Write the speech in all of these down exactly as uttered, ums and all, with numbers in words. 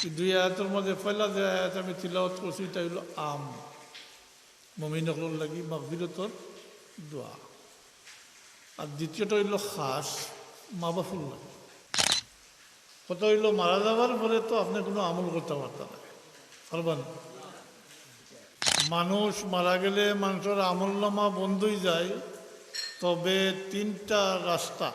এই দুই আয়াতর মাঝে পয়লা যে আয়াত আমি তিলাওয়াত করছি, ইটা অইলো আম, মুমিন অকলর লাগি মাগফিরতর দোয়া। আর দ্বিতীয়টা অইলো খাস, মা বাফর লাগি। কথা অইলো, মারা যাওয়ার পরে তো আপনে কুনু আমল করতা পারতা নায়, পারবা না। মানুষ মারা গেলে মানষর আমলনামা বন্ধ অইযায়, তবে তিনটা রাস্তা,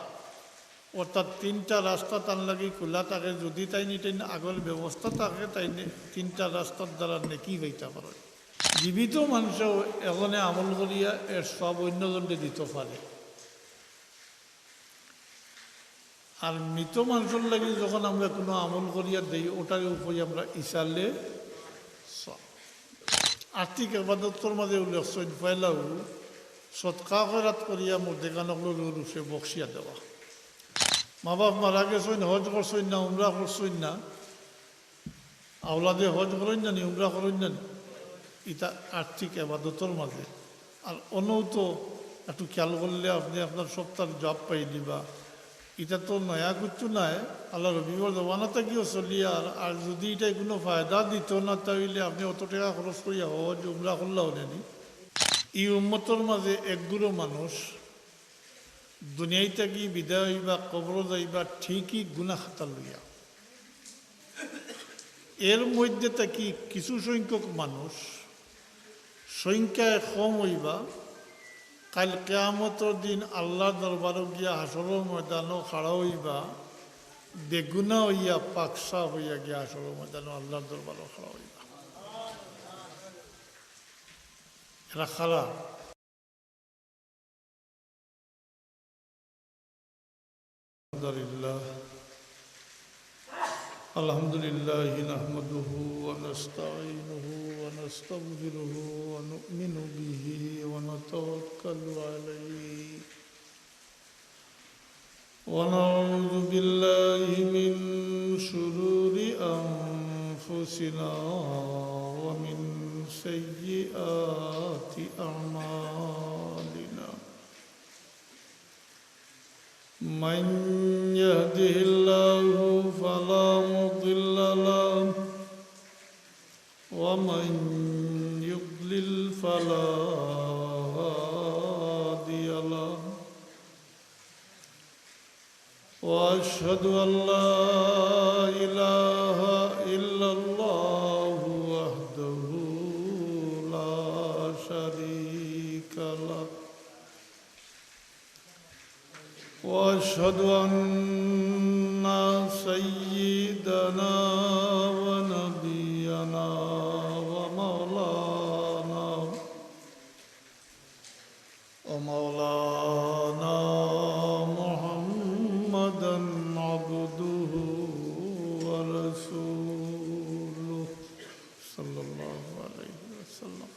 অর্থাৎ তিনটা রাস্তা তান লাগি খুলা থাকে। যুদি তাইন ইটাইন আগর ব্যবস্থা থাকে, তাইন তিনটা রাস্তার দ্বারা নেকি পাইতা পারে। জীবিত মানষেও এজনে আমল করিয়া এর সওয়াব অইন্যজনরে দিতো পারে। আর মৃত মানষর লাগি যখন আমরা কুনু আমল করিয়া দেই, ওটারে উপরে আমরা ইসালে সওয়াব। আর্থিক এবাদতর মাঝে উল্লেখ অইছে পয়লাউ সদকা খয়রাত করিয়া মুর্দেগান অকলর রুহে বখশিয়া দেওয়া। মা বাফ মারা গেছইন, হজ করছইন না, উমরা করছইন না, আওলাদে হজ করইন না নি, উমরা করইন না নি, ইটা আর্থিক এবাদতর মাঝে। আর অনও তো একটু খেয়াল করলে আপনে আপনার সবটার জবাব পাইলিবা। ইটা তো নয়া কিচ্ছু নায়, আল্লার হাবিবর জমানা থাকিও চলিয়ার। আর যুদি ইটায় কুনু ফায়দা দিতো না, তা অইলে আপনে অত টেকা খরচ করিয়া হজ উমরা করলা অনে নি। ই উম্মতর মাঝে এক গুরু মানুষ দুনিয়াই থাকি বিদায় অইবা, কবরো যাইবা ঠিকই গুনা খাতা লইয়া। এর মধ্যে থাকি কিছু সংখ্যক মানুষ, সংখ্যায় কম অইবা, কাইল কিয়ামতর দিন আল্লার দরবারো গিয়া হাশরর ময়দানো খাড়া অইবা, বেগুনা অইয়া পাকসাফ অইয়া গিয়া হাশরর ময়দানো আল্লার দরবারো খাড়া অইবা। এরা খাড়া। الحمد لله. الحمد لله نحمده ونستعينه ونستغفره ونؤمن به ونتوكل عليه ونعوذ بالله من شرور أنفسنا ومن سيئات أعمالنا. من يهده الله فلا مضل له ومن يضلل فلا هادي له. وأشهد أن لا إله إلا الله وحده لا شريك له. وأشهد أن سيدنا ونبينا ومولانا ومولانا محمدا عبده ورسوله صلى الله عليه وسلم.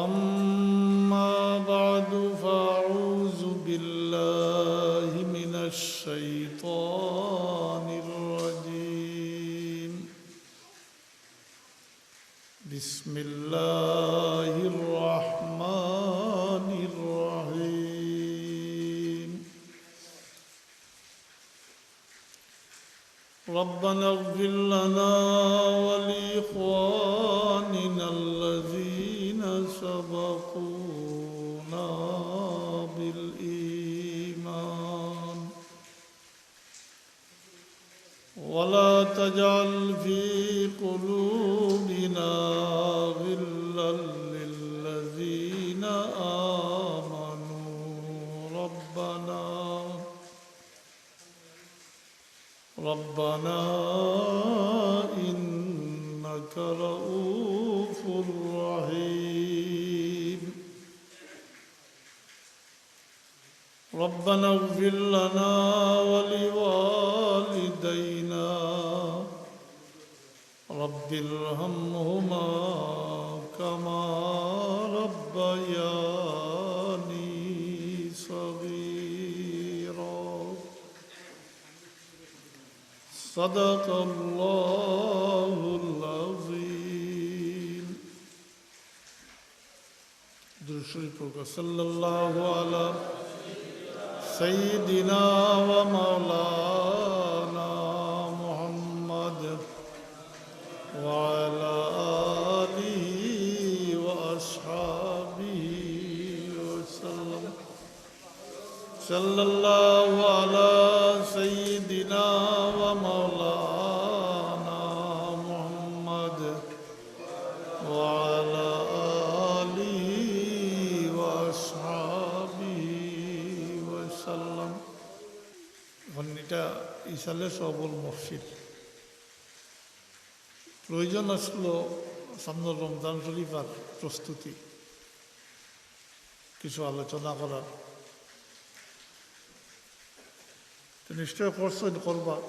أما بعد، فأعوذ بالله من الشيطان الرجيم. بسم الله الرحمن الرحيم. ربنا اغفر لنا ولإخواننا الذين سبقونا بالإيمان ولا تجعل في قلوبنا غلا للذين آمنوا ربنا ربنا إنك رءوف رحيم. ربنا اغفر لنا ولوالدينا رب ارحمهما كما ربياني صغيرا. صدق الله العظيم. درود شریف پڑھو، صلی اللہ علی سیدنا و مولانا صلى الله على سيدنا ومولانا محمد وعلى آله وأصحابه وسلم. এখন এটা ইসালে সওয়াবর মহফিল। প্রয়োজন আসলো সামনে রমজান শরীফ আর প্রস্তুতি, কিছু আলোচনা করার। তো নিশ্চয় করছেন, করবা।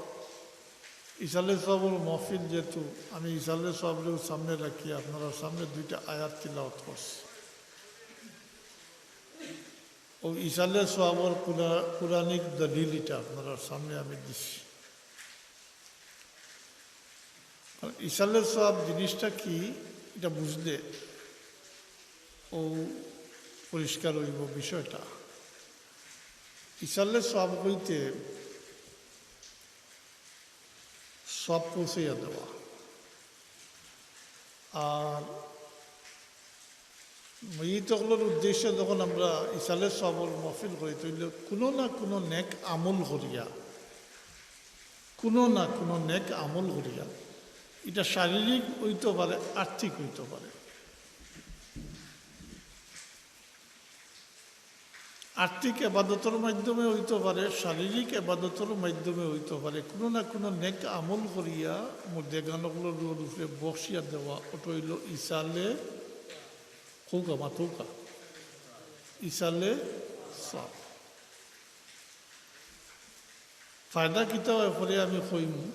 ইসালে সওয়াবর মহফিল যেহেতু, আমি ইসালে সওয়াবরে সামনে রাখি, আপনারার সামনে দুইটা আয়াত তিলাওয়াত করছি। ও ইসালে সওয়াবর কোরা-, কোরআনিক দলিল এটা আপনারার সামনে আমি দিছি। কারণ ইসালে সওয়াব জিনিসটা কি, এটা বুঝলে ও পরিষ্কার হইব বিষয়টা। ইসালে সওয়াব হইতে সওয়াব পৌঁছাইয়া দেওয়া। আর মইত অকলর উদ্দেশ্যে যখন আমরা ইসালে সওয়াবর মহফিল করি, তাইলে কোনো না কোনো নেক আমল করিয়া, কোনো না কোনো নেক আমল করিয়া, এটা শারীরিক হইতে পারে, আর্থিক হইতে পারে। আর্থিক এবাদতর মাধ্যমে হইতে পারে, শারীরিক এবাদতর মাধ্যমে হইতে পারে, কোনো না কোনো নেক আমল করিয়া মুর্দেগান অকলর রুহর উপরে বখশিয়া দেওয়া, ওটা হইল ইসালে, কউক্কা মা কউক্কা, ইসালে সওয়াব। ফায়দা কিতা হয় পরে আমি কইমু।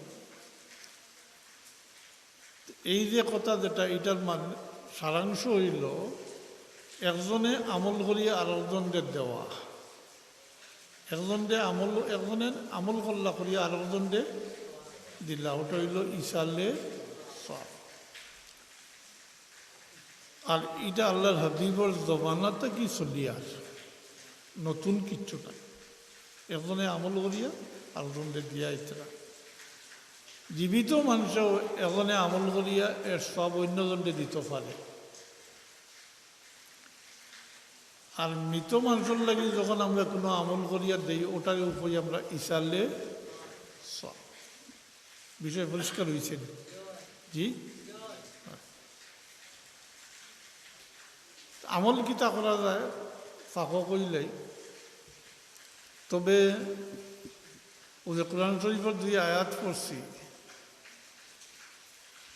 এই যে কথা যেটা, এটার মানে সারাংশ হইল, একজনে আমল করিয়া আরেকজনরে দেওয়া, একজনরে আমল, একজনে আমল করলা করিয়া আরেকজনরে দিলা, ওটা হইল ইসালে সওয়াব। আর এটা আল্লাহর হাবিবর জমানা থাকি চলিয়ার, নতুন কিচ্ছু নাই। একজনে আমল করিয়া আরেকজনরে দিয়া ইতরা। জীবিত মানুষেও একজনে আমল করিয়া এর সওয়াব অন্যজনরে দিতে পারে। আর মৃত মানুষর লাগি যখন আমরা কোনো আমল করিয়া দেই, ওটারে উপরে আমরা ইসালে সওয়াব। বিষয় পরিষ্কার হইছে নি? জি? আমল কিতা করা যায়, ফাঁকো কইলাই। তবে ওই যে কোরআন শরীফর দুই আয়াত পড়ছি,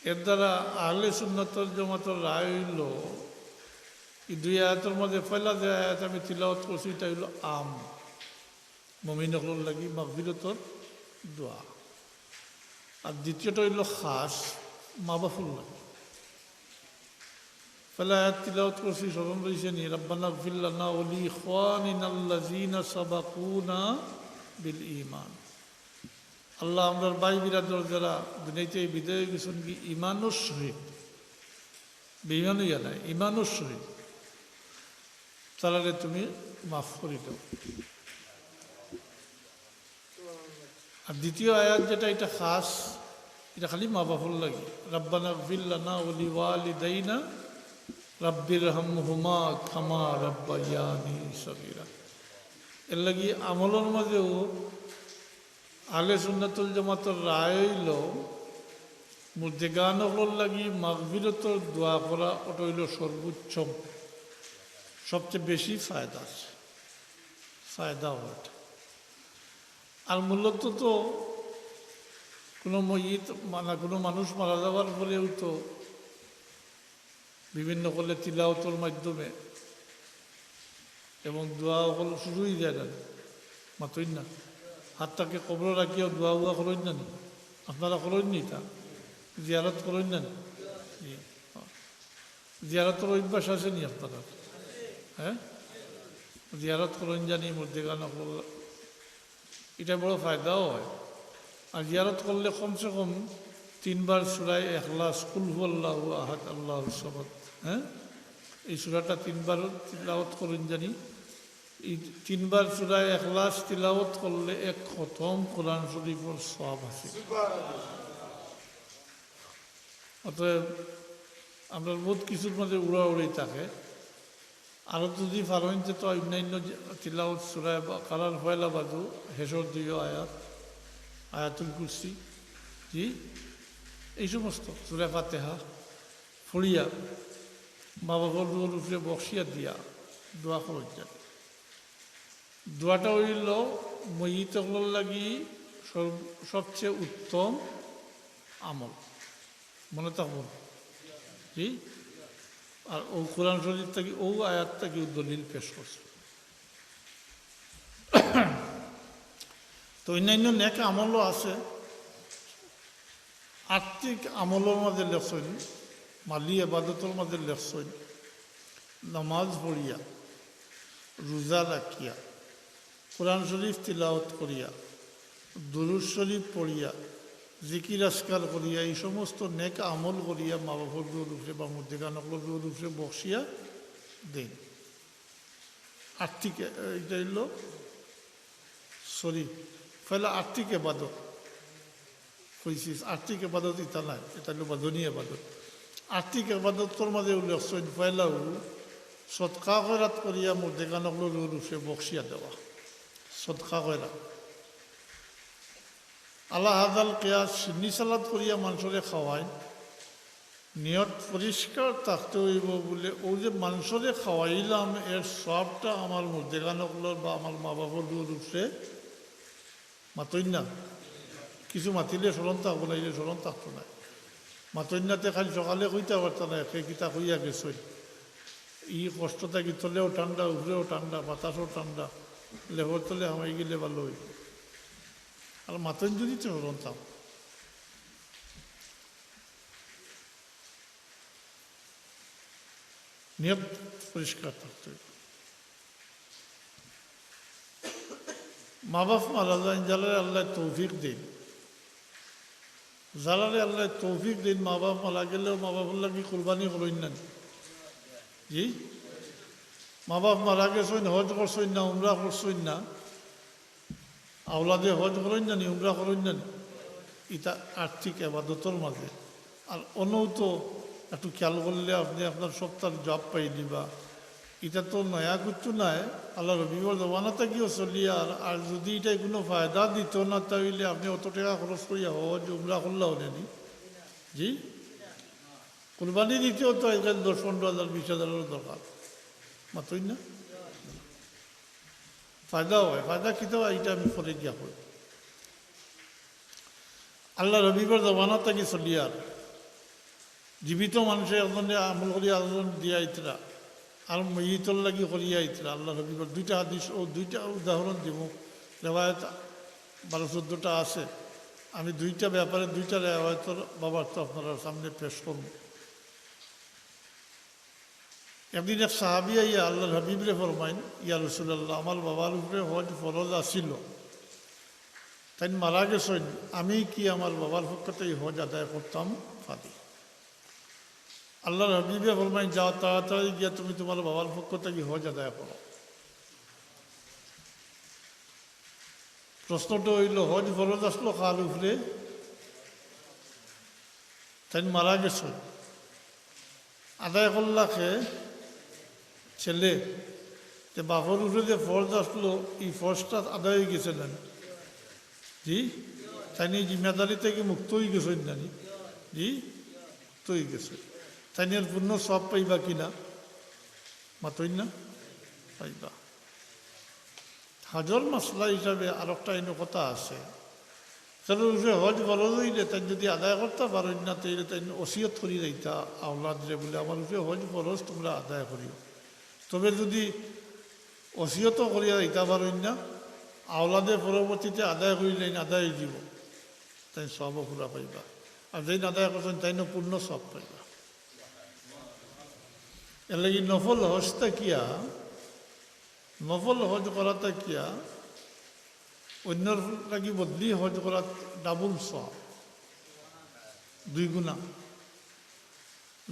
এর দ্বারা আহলে সুন্নাত ওয়াল জামাতর রায় হইল, এই দুই আয়াতর মধ্যে পয়লা যে আয়াত আমি তিলাওয়াত করছি, এটা হইল আম। মুমিন অকলর লাগি মাগফিরতর দোয়া। আর দ্বিতীয়টা হইল খাস, মা বাফর লাগি। পয়লা আয়াত তিলাওয়াত করছি, স্মরণ রইছে নি? "রাব্বানা ইগফির লানা ওয়া লিইখওয়ানিনাল্লাযীনা সাবাকুনা বিল ঈমান।" আল্লাহ, আমরার ভাই বিরাদর যারা দুনিয়াতে বিদায় হয়ে গেছেন কি ইমানর সহিত, বেইমান হইয়া নাই, ইমানর সহিত, তারারে তুমি মাফ করি দাও। আর দ্বিতীয় আয়াত যেটা, এটা খাস, এটা খালি মা বাফর লাগি। "রাব্বানা ইগফির লানা ওয়া লিওয়ালিদাইনা রাব্বিরহামহুমা কামা রাব্বায়ানি সগীরা।" এর লাগি আমলর মাঝেও আহলে সুন্নাতুল জামাতর রায় হইল, মুর্দেগান অকলর লাগি মাগফিরতর দোয়া করা, ওটা হইল সর্বোচ্চ, সবচেয়ে বেশি ফায়দা আছে, ফায়দা হয়। আর মূলত তো কোনো ময়িত, মানে কোনো মানুষ মারা যাওয়ার পরেও তো বিভিন্ন করলে তিলাওয়াতর মাধ্যমে এবং দোয়া অকল শুরু হয়ে যায় না, মাতইন না। হাতটাকে কবরো রাখিয়া দোয়া উয়া করইন না নি? আপনারা করইন নি তা? জিয়ারত করইন না নি? জি। জিয়ারতর অভ্যাস আছে নি আপনারা? হ্যাঁ, জিয়ারত করইন জানি, মুর্দেগান অকল, এটা বড় ফায়দাও হয়। আর জিয়ারত করলে কমসে কম তিনবার সূরায়ে ইখলাস, কুল হুয়াল্লাহু আহাদ, আল্লাহুস সামাদ, হ্যাঁ, এই সূরাটা তিনবার তিলাওয়াত করইন জানি। এই তিনবার সূরায়ে ইখলাস তিলাওয়াত করলে এক খতম কোরআন শরীফর সওয়াব আছে। অতএব আমরার বহুত কিছুর মাঝে উড়াউড়ি থাকে। আরও যদি পারইন তে তো অন্যান্য যে তিলাওয়াত সূরা বাকারার পয়লা বাদু, হেশর দুইও আয়াত, আয়াতুল কুরসি, জি, এই সমস্ত সূরা ফাতিহা পড়িয়া মা বাবার রুহর উপরে বখশিয়া দিয়া দোয়া করইন যাতে। দোয়াটা অইলো মইয়িত অকলর লাগি সব-, সবচেয়ে উত্তম আমল। মনো থাকবো? জি? আর অউ কোরআন শরীফ থাকি, অউ আয়াত থাকিউ দলিল পেশ করছে। তো অন্যান্য নেক আমলও আছে। আর্থিক আমলর মাঝে লেখছইন, মালি এবাদতর মাঝে লেখছইন, নামাজ পড়িয়া, রোজা রাখিয়া, কোরআন শরীফ তিলাওয়াত করিয়া, দুরূদ শরীফ পড়িয়া, জিকির আজকার করিয়া, এই সমস্ত নেক আমল করিয়া মা বাবার রুহর উপরে বা মুর্দেগান অকলর রুহর উপরে বখশিয়া দেইন। আর্থিক, এ-, ইটা অইলো, sorry, পয়লা আর্থিক এবাদত কইছি, আর্থিক এবাদত ইটা নায়, ইটা অইলো বাদনী এবাদত। আর্থিক এবাদতর মাঝে উল্লেখ অইছে, পয়লা অইলো সদকা খয়রাত করিয়া মুর্দেগান অকলর রুহর উপরে বখশিয়া দেওয়া। সদকা খয়রাত। আলা হাযাল কিয়াস, শিন্নি সালাদ করিয়া মানষরে খাওয়াইন, নিয়ত পরিষ্কার থাকতে অইবো বুলে, অউ যে মানষরে খাওয়াইলাম, এর সওয়াবটা আমার মুর্দেগান অকলর বা আমার মা বাবার রুহর উপরে মাতইন না। কিছু মাতিলে স্মরণ থাকবো, নাইলে স্মরণ থাকতো নায়। মাতইন না তে কাইল সকালে কইতা পারতা নায়, কে কিতা কইয়া গেছইন। ই কষ্ট থাকি তলেও ঠান্ডা, উপরেও ঠান্ডা, বাতাসও ঠান্ডা, লেপর তলে হামাই গেলে ভালা অইবো। আর মাতইন যদি তে স্মরণ থাকবো। নিয়ত পরিষ্কার থাকতে অইবো। মা বাপ মারা যাইন, যারারে আল্লায় তৌফিক দেইন, যারারে আল্লায় তৌফিক দেইন, মা বাপ মারা গেলেও মা বাপর লাগি কুরবানি করইন না নি? জি? মা বাপ মারা গেছইন, হজ করছইন না, উমরা করছইন না, আওলাদে হজ করইন না নি, উমরা করইন না নি? ইটা আর্থিক এবাদতর মাঝে। আর অনও তো একটু খেয়াল করলে আপনে আপনার সবটার জবাব পাই দিবা। ইটা তো নয়া কিচ্ছু নায়, আল্লার হাবিবর জমানা থাকিও চলিয়ার। আর, আর যদি ইটায় কুনু ফায়দা দিতো না, তা অইলে আপনে অত টেকা খরচ করিয়া হজ উমরা করলা অনে নি? জি? কুরবানি দিতেও তো আইজকাইল দশ পনরো হাজার, বিশ হাজারর দরকার। মাতইন না? ফায়দা অয়, ফায়দা কিতা অয়, ইটা আমি পরে গিয়া কইমু। আল্লার হাবিবর জমানা থাকি চলিয়ার, জীবিত মানষে একজনে আমল করিয়া আরকজনরে দিয়া আইতরা, আর মইয়িতর লাগি করিয়া আইতরা। আল্লার হাবিবর দুইটা হাদিস, অউ দুইটা উদাহরণ দিমু, রেওয়ায়েত বারো চৌদ্দটা আছে। আমি দুইটা ব্যাপারে দুইটা রেওয়ায়েতর বাবার্ত আপনারার সামনে পেশ করমু। একদিন এক সাহাবী আইয়া আল্লার হাবিবরে ফরমাইন, "ইয়া রাসূলুল্লাহ, আমার বাবার উপরে হজ ফরজ আছিল, তাইন মারা গেছইন, আমি কি আমার বাবার পক্ষ থাকি হজ আদায় করতাম পারি?" আল্লার হাবিবে ফরমাইন, "যাও, তাড়াতাড়ি গিয়া তুমি তুমার বাবার পক্ষ থাকি হজ আদায় করো।" প্রশ্নটা অইলো, হজ ফরজ আছলো কার উপরে? তাইন মারা গেছইন। আদায় করলা কে? ছেলে। তে বাপর উপরে যে ফরজ আছলো, ই ফরজটা আদায় অইগেছে না নি? জি? তাইন ই জিম্মাদারি থাকি মুক্ত অইগেছইন না নি? জি? মুক্ত অইগেছইন। তাইন এর পূর্ণ সওয়াব পাইবা কি না? মাতইন না? পাইবা। হজর মাসলা হিসাবে আরোকটা ইনো কথা আছে। যারার উপরে হজ ফরজ অইলে তাইন যদি আদায় করতা পারইন না, তাইলে তাইন ওসিয়ত করি যাইতা আওলাদরে বুলে, "আমার উপরে হজ ফরজ, তুমরা আদায় করিও।" তবে যদি ওসিয়তও করিয়া যাইতা পারইন না, আওলাদে পরবর্তীতে আদায় করিলে ইন আদায় অইযিবো, তাইন সওয়াবও পুরা পাইবা। আর যেইন আদায় করছইন, তাইনও পূর্ণ সওয়াব পাইবা। এরলাগি নফল হজ থাকিয়া নফল হজ করা থাকিয়া অইন্যর লাগি বদলি হজ করা ডাবল সওয়াব, দুই গুণা।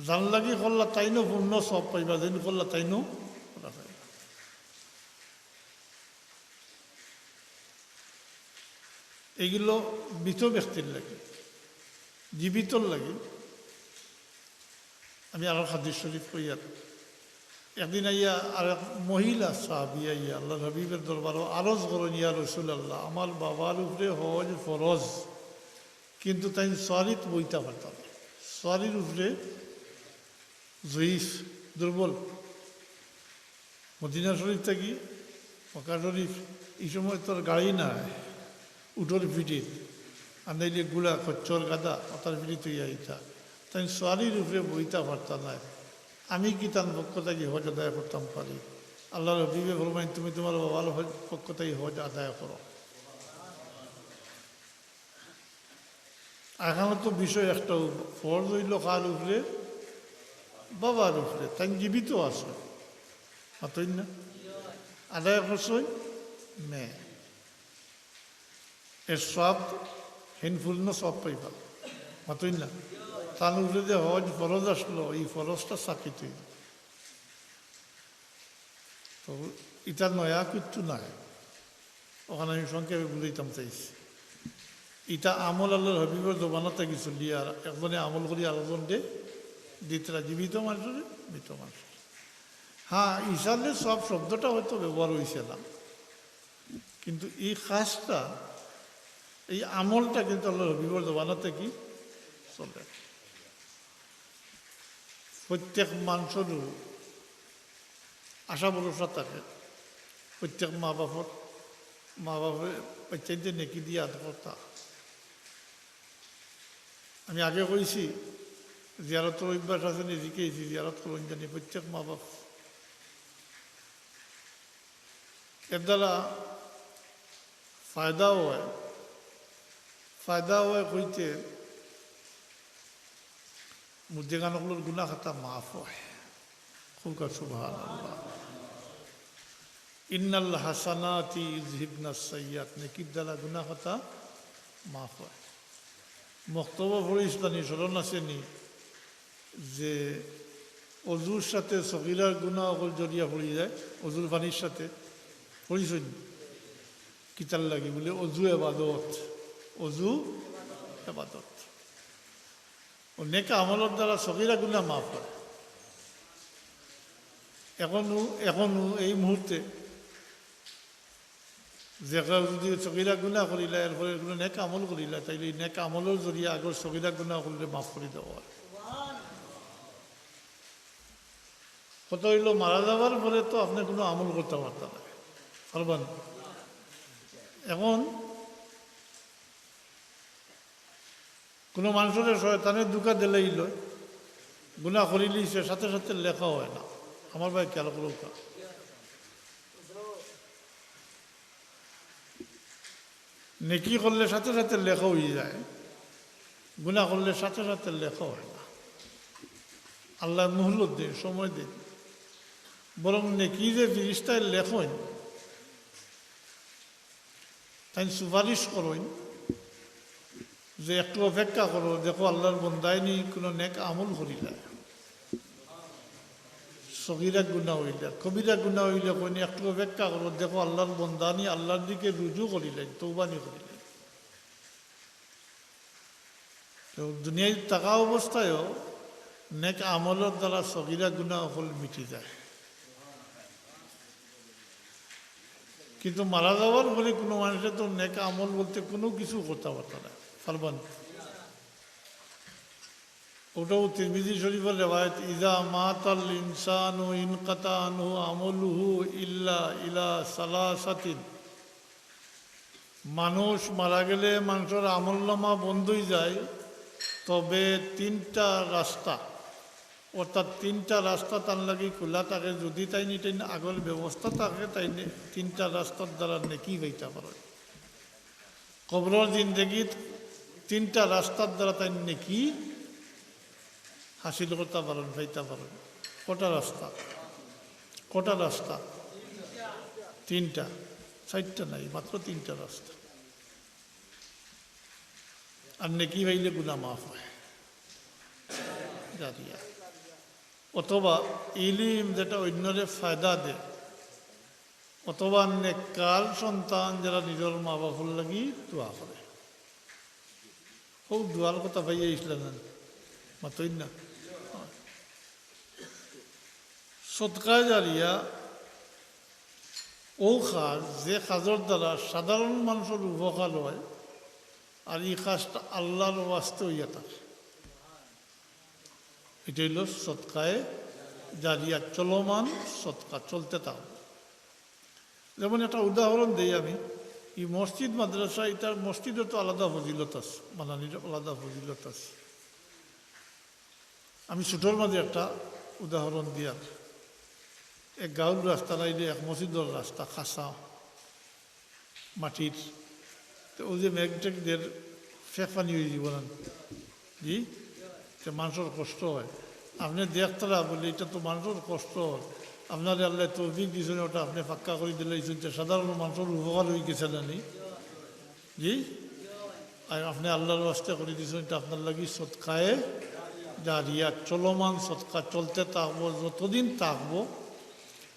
যান লাগি করলা তাইনও পূর্ণ সওয়াব পাইবা, যেইন করলা তাইনও পুরা পাইবা। এইগুলো মৃত ব্যক্তির লাগি। জীবিতর লাগি আমি আরো হাদিস শরীফ কইয়ার। একদিন আইয়া আর এক মহিলা সাহাবী আইয়া আল্লাহর হাবিবের দরবারো আরজ করইন, "ইয়া রাসূলুল্লাহ, আমার বাবার উপরে হজ ফরজ, কিন্তু তাইন সওয়ারিত বইতা পারতা না।" সওয়ারির উপরে জয়ীফ, দুর্বল। মদিনা শরীফ থাকি মক্কা শরীফ, ই সময় তো আর গাড়ি নাই, উটর পিঠিত, আর নাইলে ঘুড়া, খচ্চর, গাধা, অতার পিঠিত অইয়া আইতা। তাইন সওয়ারির উপরে বইতা পারতা নায়। আমি কি তান পক্ষ থাকি হজ আদায় করতাম পারি? আল্লাহর হাবিবে ফরমাইন, "তুমি তুমার বাবার হজ, পক্ষ থাকি হজ আদায় করো।" এখানো তো বিষয় একটা, ফরজ অইলো কার উপরে? বাবার উপরে। তাইন জীবিত আছইন, মাতইন না? আদায় করছইন? নে। এর সওয়াব, হেন পূর্ণ সওয়াব পাইবা, মাতইন না? তান উপরে যে হজ ফরজ আসলো, ই ফরজটা সাকিত অইলো। তো ইটা নয়া কিচ্ছু নায়, অখান আমি সংক্ষেপে বুঝাইতাম চাইছি। ইটা আমল আল্লাহর হাবিবর জমানা থাকি চলিয়ার, একজনে আমল করি আরকজনরে দিতরা, জীবিত মানষরে, মৃত মানষরে। হ্যাঁ, ইসালে সওয়াব শব্দটা হয়তো ব্যবহার অইছে না, কিন্তু ই কাজটা, ই আমলটা কিন্তু আল্লাহর হাবিবর জমানা থাকি চলে। প্রত্যেক মানষরও আশা ভরসা থাকে, প্রত্যেক মা বাপর, মা বাপে বাচ্চাইনতে নেকি দিয়া আদর করতা। আমি আগে কইছি, জিয়ারতর অভ্যাস আছে নি, জিকাইছি, জিয়ারত করইন জানি প্রত্যেক মা বাপ। এর দ্বারা ফায়দাও অয়, ফায়দাও অয় কইতে মুর্দেগান অকলর গুনা খাতা মাফ অয়। খুব কা সুবহানাল্লাহ। ইন্নাল হাসানাতি ইউযহিবনাস সাইয়্যাত, নেকির দ্বারা গুনা খাতা মাফ অয়। মক্তবো পড়ছিলানি, স্মরণ আছে নি যে অজুর সাথে সগীরা গুনা অকল জড়িয়া পড়ি যায়, অজুর পানির সাথে পড়ছইন নি? কিতার লাগি? বুলে অজু এবাদত, অজু এবাদত। ও নেক আমলর দ্বারা সগীরা গুনা মাফ অয়। এখনো, এখনো এই মুহূর্তে যে কেউ যদি সগীরা গুনা করিলা, এরপরে কোনো নেক আমল করিলা, তাইলে এই নেক আমলর জরিয়া আগর সগীরা গুনা অকলরে মাফ করি দেওয়া অয়। কথা অইলো, মারা যাওয়ার পরে তো আপনে কোনো আমল করতা পারতা না, পারবা না। এখন কোনো মানষরে শয়তানে ধোঁকা দিলাইলো, গুনা করিলিছে, সাথে সাথে লেখা অয় না। আমার ভাই খেয়াল করউক্কা, নেকি করলে সাথে সাথে লেখা অই যায়, গুনা করলে সাথে সাথে লেখা অয় না। আল্লায় মুহলত দেইন, সময় দেইন, বরং নেকি যে ফিরিস্তায় লেখইন, তাইন সুপারিশ করইন যে একটু অপেক্ষা করো, দেখো আল্লাহর বন্দায় নি কোনো নেক আমল করিলা, সগীরা গুনা অইলা, কবিরা গুনা অইলা, কইন একটু অপেক্ষা করো, দেখো আল্লাহর বন্দা নি আল্লাহর দিকে রুজু করিলা, তওবা নি করিলা। তো দুনিয়াত থাকা অবস্থায়ও নেক আমলর দ্বারা সগীরা গুনা অকল মিটি যায়, কিন্তু মারা যাওয়ার পরে কোনো মানষে তো নেক আমল বলতে কোনো কিছু করতা পারতা না, পারবা না। ওটাও তিরমিজি শরীফর রেওয়ায়েত, "ইজা মাতাল ইনসানু ইনকাতা আনহু আমলুহু ইল্লা ইলা সালাসাতিন।" মানুষ মারা গেলে মানষর আমলনামা বন্ধ অই যায়, তবে তিনটা রাস্তা, অর্থাৎ তিনটা রাস্তা তান লাগি খোলা থাকে। যদি তাইন ইটাইন আগর ব্যবস্থা থাকে, তাইন তিনটা রাস্তার দ্বারা নেকি পাইতা পারইন। কবরর জিন্দেগিত তিনটা রাস্তার দ্বারা তাইন নেকি হাসিল করতা পারইন, পাইতা পারইন। কটা রাস্তা? কটা রাস্তা? তিনটা। চাইরটা নাই, মাত্র তিনটা রাস্তা। আর নেকি পাইলে গুনা মাফ অয়, জারিয়া। অথবা ইলিম যেটা অইন্যরে ফায়দা দেয়, অথবা নেককার সন্তান যেরা নিজর মা বাপর লাগি দোয়া করে। অউ দোয়ার কথা পাইয়া আইছলা না? মাতইন না। সদকায়ে জারিয়া অউ কাজ, যে কাজর দ্বারা সাধারণ মানষর উপকার অয়, আর ই কাজটা আল্লার ওয়াস্তে অইয়া থাকে। ইটা অইলো সদকায়ে জারিয়া, চলমান সদকা, চলতে থাকবো। যেমন একটা উদাহরণ দেই আমি, ই মসজিদ মাদ্রাসা, ইটার মসজিদর তো আলাদা ফজিলত আছে, বানানির আলাদা ফজিলত আছে। আমি ছুটোর মাঝে একটা উদাহরণ দিয়ার, এক গাউর রাস্তা নাইলে এক মসজিদর রাস্তা কাঁচা মাটির, তো অউ যে মেঘ টেঘ দের, ফেক পানি অইযিবো না, জি, তে মানষর কষ্ট অয়। আপনে দেখতারা বুলে, ইটা তো মানষর কষ্ট অয়, আপনারে আল্লায় তৌফিক দিছইন, ওটা আপনে পাক্কা করি দিলাইছইন, তে সাধারণ মানষর উপকার অইগেছে না নি? জি? আর আপনে আল্লার ওয়াস্তে করি দিছইন, ইটা আপনার লাগি সদকায়ে জারিয়া, চলমান সদকা, চলতে থাকবো, যতদিন থাকবো।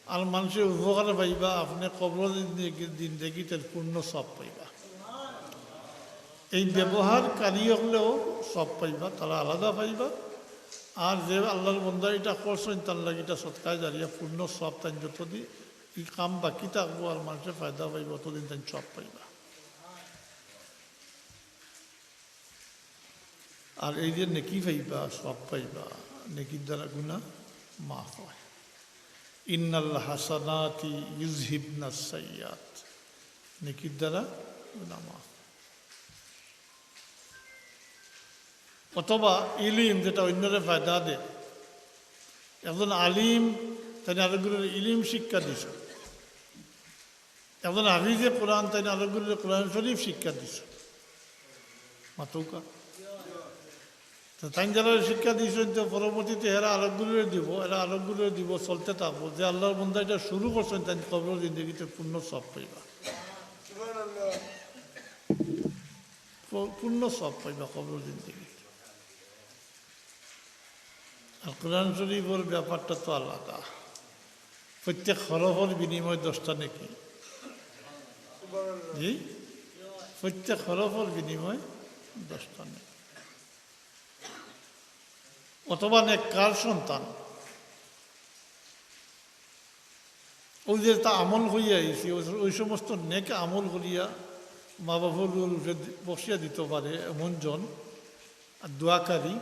আর মানষে উপকার পাইবা, আপনে কবরর জিন্দেগি-, জিন্দেগিত এর পূর্ণ সওয়াব পাইবা। এই ব্যবহারকারী অকলেও সওয়াব পাইবা, তারা আলাদা পাইবা। আর যে আল্লার বন্দা ইটা করছইন, তার লাগি ইটা সদকায়ে জারিয়া, পূর্ণ সওয়াব। তাইন যতদিন ই কাম বাকি থাকবো আর মানষে ফায়দা পাইবো, অতদিন তাইন সওয়াব পাইবা। আর এই যে নেকি পাইবা, সওয়াব পাইবা, নেকির দ্বারা গুনাহ মাফ অয়। ইন্নাল হাসানাতি ইউযহিবনাস সাইয়্যিআত, নেকির দ্বারা গুনাহ মাফ। অথবা ইলিম, যেটা অইন্যরে ফায়দা দেয়। একজন আলিম, তাইন আরোগুরে ইলিম শিক্ষা দিছইন। একজন হাফিজে কোরআন, তাইন আরোগুরে কোরআন শরীফ শিক্ষা দিছইন। মাতউক্কা। তো তাইন যারারে শিক্ষা দিছইন, তো পরবর্তীতে এরা আরোগুরে দিবো, এরা আরোগুরে দিবো, চলতে থাকবো। যে আল্লার বন্দা ইটা শুরু করছইন, তাইন কবরর জিন্দেগিত পূর্ণ সওয়াব পাইবা। পূ-, পূর্ণ সওয়াব পাইবা কবরর জিন্দেগিত। আর কোরআন শরীফর ব্যাপারটা তো আলাদা, প্রত্যেক হরফর বিনিময়ে দশটা নেকি। জি, প্রত্যেক হরফর বিনিময়ে দশটা নেকি। অথবা নেককার সন্তান, অউ যে তা আমল করিয়া আইছি, অউ, অউ সমস্ত নেক আমল করিয়া মা বাপর উপরে বসিয়া দিতো পারে এমন জন, আর দোয়াকারী,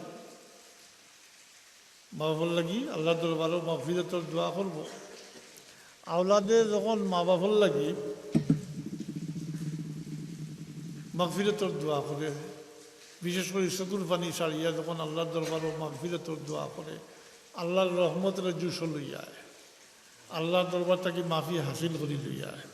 মা বাপর লাগি আল্লার দরবারো মাগফিরাতর দোয়া করবো। আওলাদে যখন মা বাপর লাগি মাগফিরাতর দোয়া করে, বিশেষ করি চকুর পানি ছাড়িয়া যখন আল্লার দরবারো মাগফিরাতর দোয়া করে, আল্লার রহমতরে জুশো লইয়া আয়। আল্লার দরবার থাকি মাফি হাসিল করি লইয়া আয়।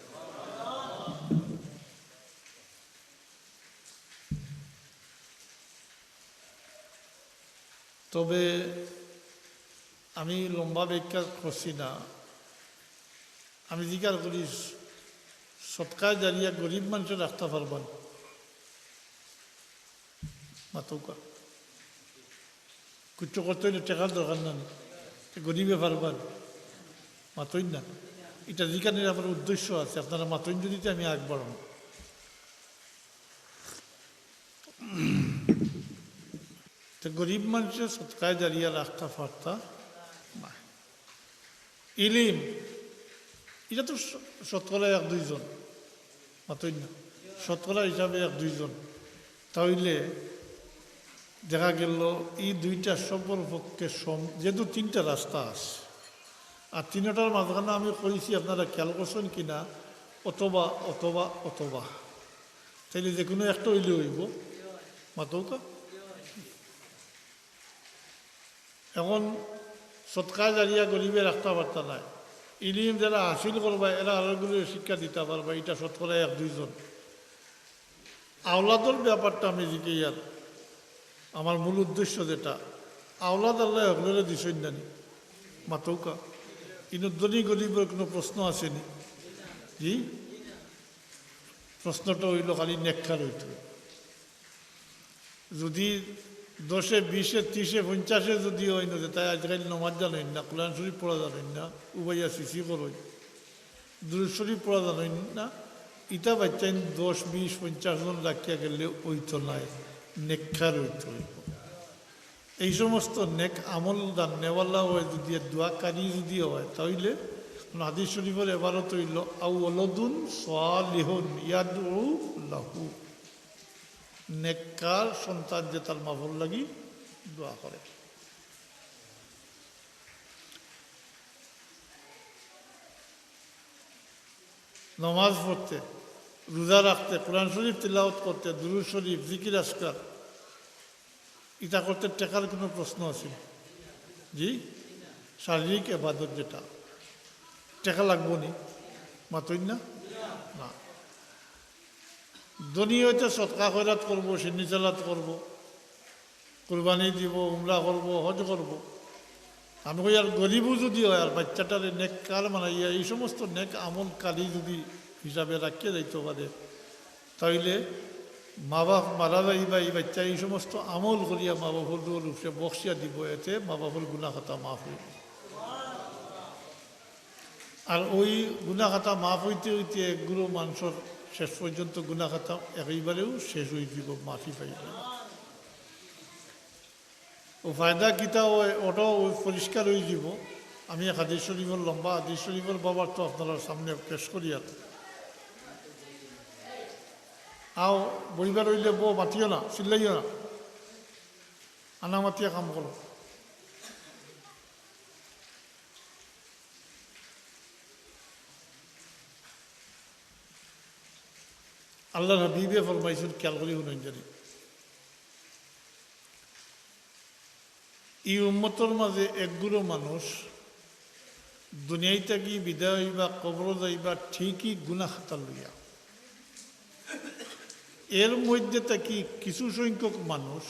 তবে আমি লম্বা ব্যাখ্যা করছি না, আমি জিকার করি, সদকায়ে জারিয়া গরিব মানষে রাখতা পারবা নি? মাতউক্কা। কিচ্ছু করতে অইলে টেকার দরকার না নি? তে গরিবে পারবা নি? মাতইন না। ইটা জিকানির আমার উদ্দেশ্য আছে, আপনারা মাতইন যদি তে আমি আগ বাড়ামু। তে গরিব মানষে সদকায়ে জারিয়া রাখতা পারতা না। ইলিম, ইটা তো শ-, শতকরা এক দুইজন, মাতইন না, শতকরা হিসাবে এক দুইজন। তা অইলে দেখা গেল ই দুইটা সবর পক্ষে সম-, যেহেতু তিনটা রাস্তা আছে, আর তিনটার মাঝখানো আমি কইছি, আপনারা খেয়াল করছইন কিনা, অথবা, অথবা, অথবা, তাইলে যেকুনু একটা অইলে অইবো, মাতউক্কা। এখন সদকায়ে জারিয়া গরিবে রাখতা পারতা নায়, ইলিম যারা হাসিল করবা, এরা আরোগুরে শিক্ষা দিতা পারবা, ইটা শতকরা এক দুইজন। আওলাদর ব্যাপারটা আমি জিকাইয়ার, আমার মূল উদ্দেশ্য যেটা, আওলাদ আল্লায় হকলরে দিছইন না নি? মাতউক্কা। ইনো ধনী গরিবর কুনু প্রশ্ন আছে নি? জি? প্রশ্নটা অইলো খালি নেককার অইতো। যদি দশে, বিশে, ত্রিশে, পঞ্চাশে যদি অইন যে তাই আজকাল নমাজ জানইন না, কোরআন শরীফ পড়া জানইন না, উবাইয়া সিসি করইন, দুরূদ শরীফ পড়া জানইন না, ইতা বাচ্চাইন দশ, বিশ, পঞ্চাশ জন রাখিয়া গেলে অইতো নায়, নেককার অইতো অইবো। এই সমস্ত নেক আমল দাননেওয়ালা অয় যুদি, দোয়াকারী যুদি অয়, তাইলে হাদিস শরীফর এবারত অইলো, "আও ওয়ালাদুন সালিহুন ইয়াদউ লাহু।" নেককার সন্তান যে তার মা বাফর লাগি দোয়া করে। নমাজ পড়তে, রোজা রাখতে, কোরআন শরীফ তিলাওয়াত করতে, দুরূদ শরীফ, জিকির আজকার, ইতা করতে টেকার কুনু প্রশ্ন আছে নি? জি? শারীরিক এবাদত যেটা, টেকা লাগবো নি? মাতইন না? না। ধনী অইতে সদকা খয়রাত করবো, সিন্নি সালাত করবো, কুরবানি দিবো, উমরা করবো, হজ করবো। আমি কই, আর গরিবও যুদি অয়, আর বাইচ্চাটারে নেককার বানাইয়া এই সমস্ত নেক আমলকারী যুদি হিসাবে রাখিয়া যাইতো পারে, তাইলে মা বাফ মারা যাইবা, ই বাইচ্চায় এই সমস্ত আমল করিয়া মা বাফর দুয়ার উপরে বখশিয়া দিবো, এতে মা বাফর গুনা খাতা মাফ অইবো। আর ওই গুনা খাতা মাফ অইতে অইতে এক গুরু মানষর শেষ পর্যন্ত গুনা খাতা একেবারেউ শেষ অইযিবো, মাফি পাইযিবো। ও ফায়দা কিতা অয়, ওটাও পরিষ্কার অইযিবো। আমি এক হাদিস শরীফর, লম্বা হাদিস শরীফর বাবার তো আপনারার সামনে পেশ করিয়ার। আও, বইবার অইলে বও, মাতিও না, চিল্লাইও না, আনা মাতিয়া কাম করো। আল্লার হাবিবে ফরমাইছইন, খেয়াল করি হুনইন জানি, ই উম্মতর মাঝে এক গুরু মানুষ দুনিয়া থাকি বিদায় অইবা, কবরো যাইবা, ঠিকই গুনা খাতা লইয়া। এর মধ্যে থাকি কিছু সংখ্যক মানুষ,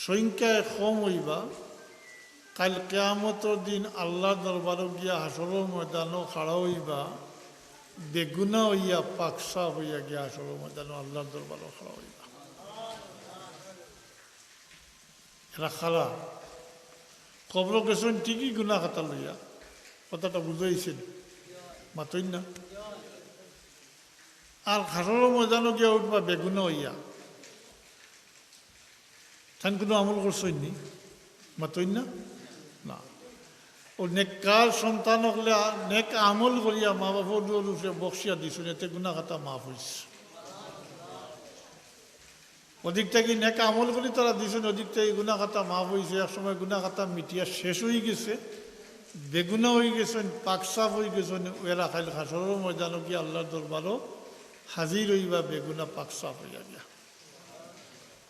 সংখ্যায় কম অইবা, কাইল কিয়ামতর দিন আল্লার দরবারো গিয়া হাশরর ময়দানো খাড়া অইবা, বেগুনা অইয়া, পাক সাফ অইয়া গিয়া হাশরর ময়দানো আল্লার দরবারো খাড়া অইবা। এরা খাড়া। কবরো গেছইন ঠিকই গুনা খাতা লইয়া, কথাটা বুঝাইছেন, মাতইন না? আর হাশরর ময়দানো গিয়া উঠবা বেগুনা অইয়া। তাইন কুনু আমল করছইন নি? মাতইন না? না। ও নেককার সন্তান অকলে নেক আমল করিয়া মা বাফর দুয়ার উপরে বখশিয়া দিছইন, এতে গুনা খাতা মাফ অইছে। অদিক থাকি নেক আমল করি তারা দিছইন, অদিক থাকি গুনা খাতা মাফ অইছে। এক সময় গুনা খাতা মিটিয়া শেষ অইগেছে, বেগুনা অইগেছইন, পাক সাফ অইগেছইন। এরা কাইল হাশরর ময়দানো গিয়া আল্লার দরবারো হাজির অইবা বেগুনা পাক সাফ অইয়া গিয়া।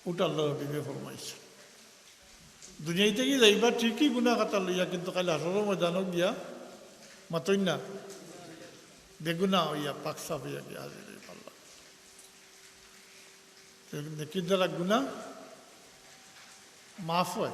ওটা আল্লার হাবিবে ফরমাইছইন। দুনিয়া থাকি যাইবা ঠিকই গুনা খাতা লইয়া, কিন্তু কাইল হাশরর ময়দানো গিয়া, মাতইন না, বেগুনা অইয়া, পাক সাফ অইয়া গিয়া হাজির অইবা আল্লার। তে নেকির দ্বারা গুনা মাফ অয়।